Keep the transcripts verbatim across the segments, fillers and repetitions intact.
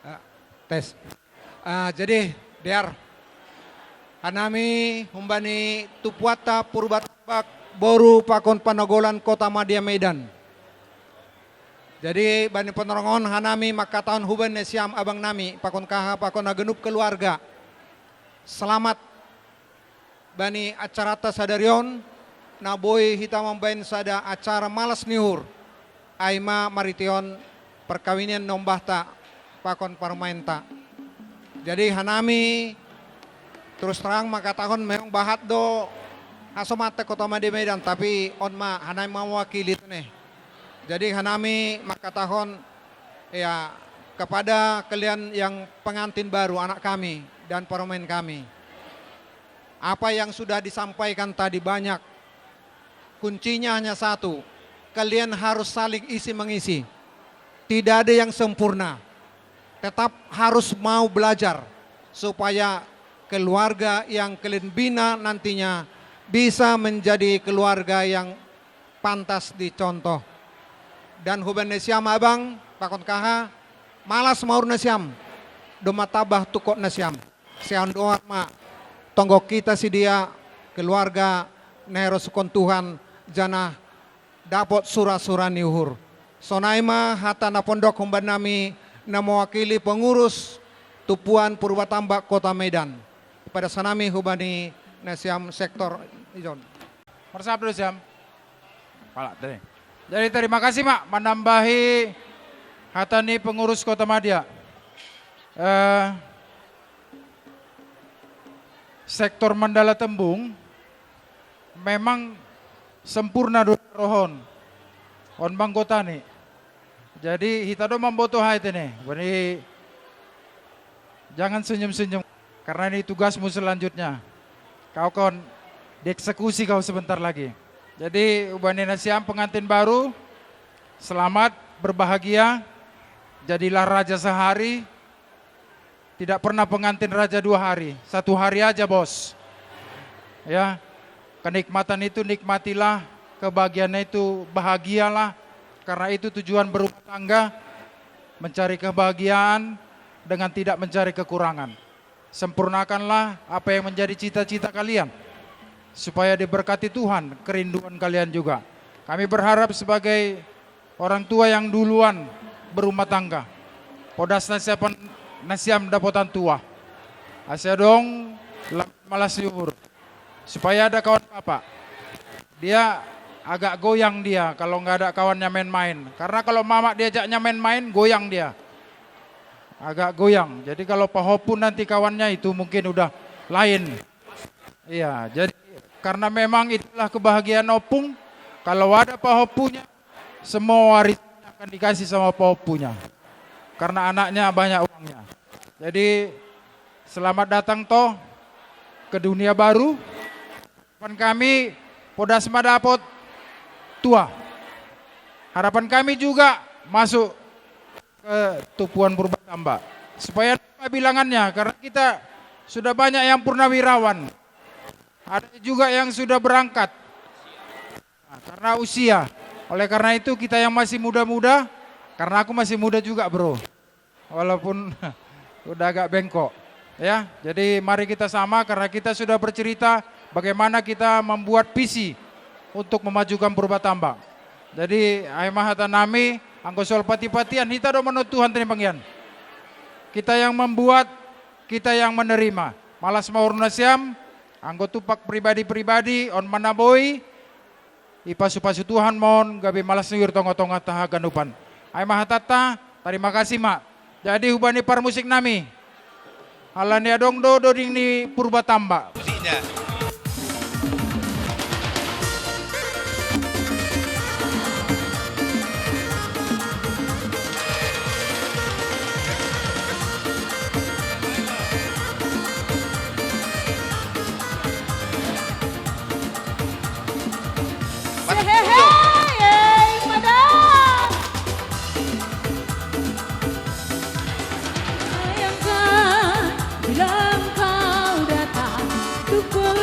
Ah, tes. Ah, jadi, dear, hanami humbani tumpuanta Purbatambak, boru pakon panogolan Kotamadya Medan. Jadi, bani panorang on hanami mangkatahon humbani nasiam abang nami, pakon K H, pakon haganup keluarga. Selamat bani acaranta sadari on, na boi hita mambahen sada acara malas ni uhur, ai ma marhitehon parkawinan ni ombahta pakon parumaenta. Jadi hanami terus terang mangkatahon memang bahat do hasomanta Kotamadya Medan, tapi on ma hanami ma mewakili tene. Jadi hanami mangkatahon, ya, kepada kalian yang pengantin baru, anak kami dan parumaen kami. Apa yang sudah disampaikan tadi banyak. Kuncinya hanya satu. Kalian harus saling isi mengisi. Tidak ada yang sempurna. Tetap harus mau belajar supaya keluarga yang kalian bina nantinya bisa menjadi keluarga yang pantas dicontoh. Dan humbani nasiam abang, pakon K H, malas ma uhur nasiam, domma tamba tungkot nasiam. Sai on dohot ma, tonggo hita sidia keluarga na herosuhon Tuhan, janah dapot sura-sura ni uhur. Sonai ma hata na pondok humbani nami na mewakili pengurus Tumpuan Purbatambak Kota Medan. Padasan nami humbani nasiam sektor ijon. Marsahap do nasiam. Pala, tadi. Jadi terima kasih ma manambahi hata ni pengurus Kotamadya. Eh, sektor Mandala Tembung memang sempurna do rohon. On ma anggota ni. Jadi hita do mamboto hata ni. Jadi jangan senyum-senyum karena ini tugasmu selanjutnya. Kau akan dieksekusi kau sebentar lagi. Jadi humbani nasiam pengantin baru, selamat berbahagia. Jadilah raja sehari, tidak pernah pengantin raja dua hari, satu hari aja, Bos. Ya, kenikmatan itu nikmatilah, kebahagiaan itu bahagialah, karena itu tujuan berumah tangga, mencari kebahagiaan dengan tidak mencari kekurangan. Sempurnakanlah apa yang menjadi cita-cita kalian, supaya diberkati Tuhan kerinduan kalian juga. Kami berharap sebagai orang tua yang duluan berumah tangga, podas nasiam, nasiam dapotan tua. Asa adong lam-, malas ni uhur. Supaya ada kawan bapak. Dia agak goyang dia kalau nggak ada kawannya main-main. Karena kalau mamak diajaknya main-main, goyang dia. Agak goyang. Jadi kalau pahompu nanti kawannya itu mungkin udah lain. Iya, jadi karena memang itulah kebahagiaan ompung. Kalau ada pahompunya, semua warisannya akan dikasih sama pahompunya. Karena anaknya banyak uangnya. Jadi, selamat datang toh ke dunia baru. Harapan kami, podas ma dapot tua. Harapan kami juga masuk ke Tumpuan Purbatambak. Supaya nambah bilangannya, karena kita sudah banyak yang purnawirawan. Ada juga yang sudah berangkat. Nah, karena usia. Oleh karena itu, kita yang masih muda-muda, karena aku masih muda juga, Bro. Walaupun udah agak bengkok. Ya, jadi mari kita sama, karena kita sudah bercerita bagaimana kita membuat visi untuk memajukan Purbatambak. Jadi, ai ma hata nami, anggo soal pati-patian, hita do manontuhan tadi bagian. Kita yang membuat, kita yang menerima. Malas ma uhur nasiam, anggo tumpak pribadi-pribadi, on ma na boi, dipasu-pasu Tuhan ma on, gabe malas ni uhur tonga-tonga haganupan. Ai ma hatanta, tarima kasih ma. Jadi humbani parmusik nami. Alani adong do doding ni Purbatambak. Musiknya. Sayangkan bila engkau datang untuk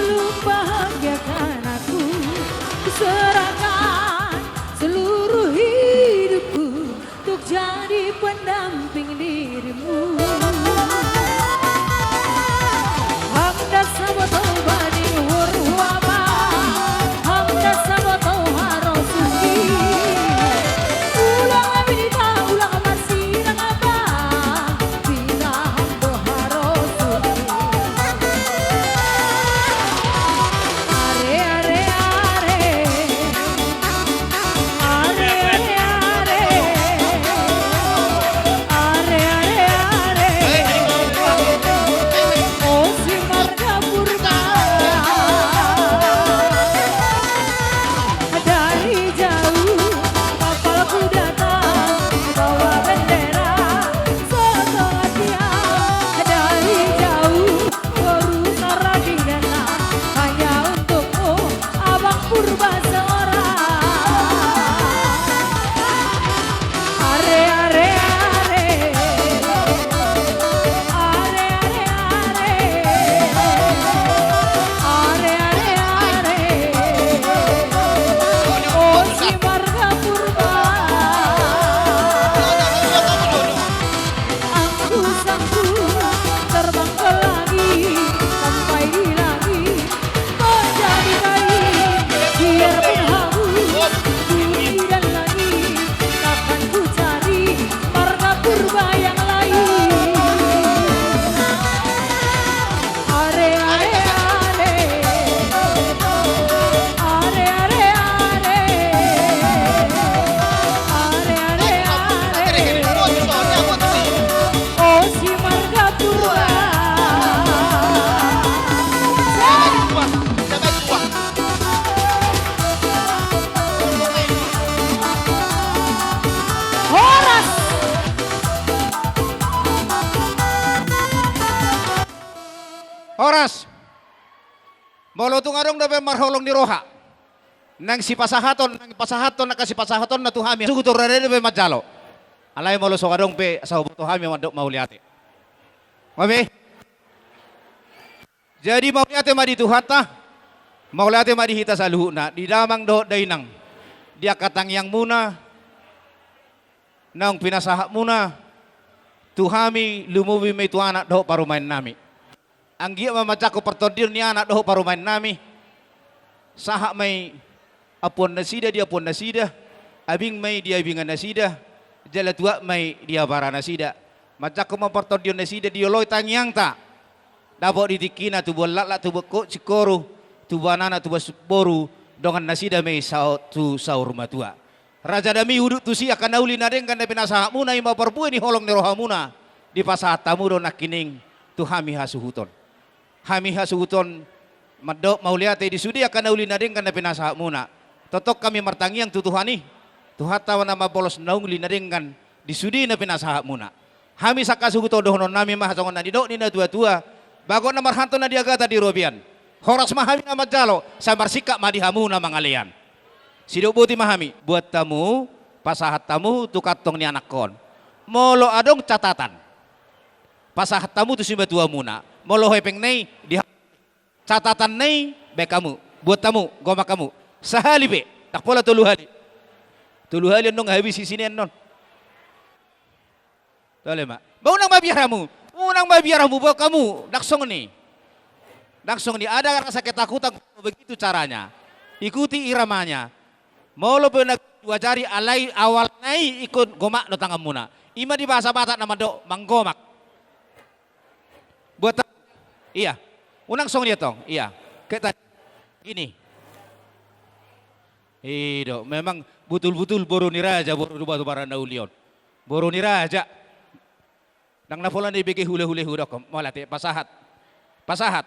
Horas. Molo tung adong dope marholong ni roha, naeng sipasahaton, naeng pasahathon angka sipasahatonna tu hami, suhut ro dope manjalo. Alai molo so adong pe, asa huboto hami mandok mauliate. Oke. Jadi mauliate ma di Tuhanta, mauliate ma di hita saluhutna, di damang dohot dainang, di angka tangiangmuna naung pinasahatmuna tu hami, lumobi ma i tu anak dohot parumaennami. Anggiat ma manjangkon partondion ni anak dohot parumaennami, sahat ma i ampuannasida di ampuannasida, abing ma i di abingannasida, jala tuat ma i di abaranasida. Manjangkon ma partondionnasida, dioloi tangiangta. Dapot di tingkina tubuan laklak, tubuan hot singkoru, tubuan anak, tubuan boru, dongannasida ma i saut tu saur matua. Rajanami, udut tusi angka na uli na denggan na pinasahatmuna, i ma parbue ni holong ni rohamuna, dipasahat hamu do nangkining tu hami hasuhuton. Hami hasuhuton mandok mauliate di sude angka na uli na denggan na pinasahatmuna. Tongtong hami martangiang tu Tuhan i, Tuhanta ma na mambolos na uli na denggan di sude na pinasahatmuna. Hami sian hasuhuton dohononnami ma songon na nidok ni natuatua, bagot na marhalto na niagatan di robean. Horas ma hami na manjalo, sai marsingkat ma di hamu na mangalean. Sidok boti ma hami, buat hamu, pasahat hamu tu kantong ni anakkon. Molo adong catatan, pasahat hamu tu simatuamuna. Molo hepeng na i, di ha-, catatan na i, baen hamu, buat hamu, gomak hamu. Sahali pe, ndang pola tolu hali. Tolu hali annon habis isina annon. Tole ma. Ba unang mabiar hamu. Unang mabiar hamu, baen hamu. Ndang songon i. Ndang songon i. Ada rasa ketakutan, begitu caranya. Ikuti iramanya. Molo pe na dua jari, alai awalna i ingkon gomak do tanganmuna. I ma di bahasa Batak na mandok manggomak. Buat ta-, iya. Unang songon i tong. Iya. Kayak tadi. Gini. I do, memang butul-butul boru ni raja, boru ni batu bara na uli on. Boru ni raja. Ndang na pola na dibege hule-hule, hudokhon, mauliate, pasahat. Pasahat.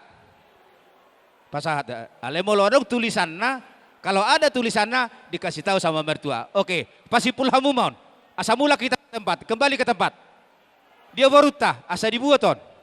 Pasahat, eh, alai molo adong tulisanna, kalau ada tulisanna, dikasih tahu sama mertua. Oke, pasimpul hamu ma on. Asa mulak hita ke tempat, kembali ke tempat. Dia borunta, asa dibuat on.